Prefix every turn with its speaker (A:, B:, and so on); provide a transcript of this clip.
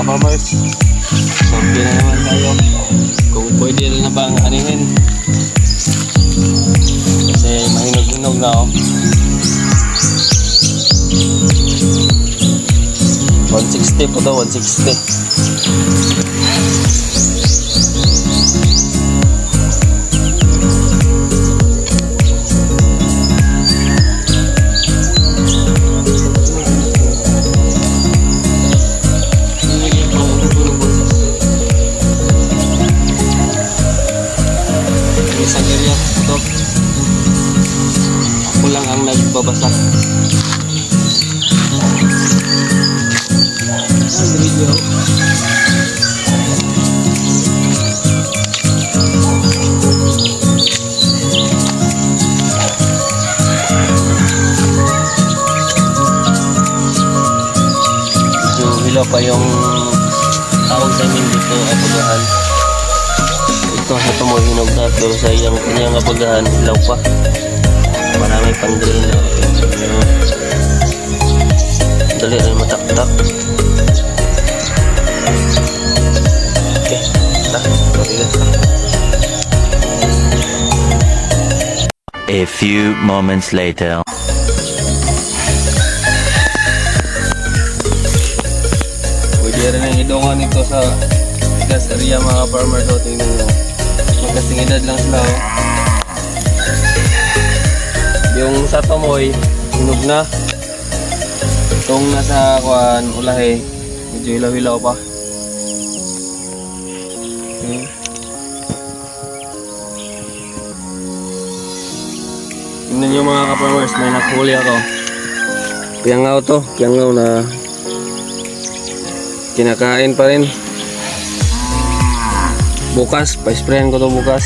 A: Ka-farmers. Survey na naman tayo kung pwede na bang anihin. Kasi mahinog-hinog na oh. 160 po to, 160. Isang area ito. Ako lang ang nagbabasa.
B: Ang video.
A: Medyo hilaw pa yung tawag namin dito, apagahan. Ito, ito mo hinog na pero sa iyang kanyang apagahan, hilaw pa. Marami pang green na. Ayun. Dali rin mataktak. Okay, ta, mabilis.
C: A few moments later.
A: Pwede rin ang idungan nito sa gas area, mga farmer do. Tingnan nyo. Magkasing edad lang sila. Oh. Yung sa Tomoy, hinog na. Itong nasa kuan, ulahe, medyo hilaw-hilaw pa. Okay. Tingnan nyo, mga ka-farmers, may nakhuli ako. Piyangaw to, piyangaw na kinakain pa rin. Bukas, pa-sprayan ko to bukas.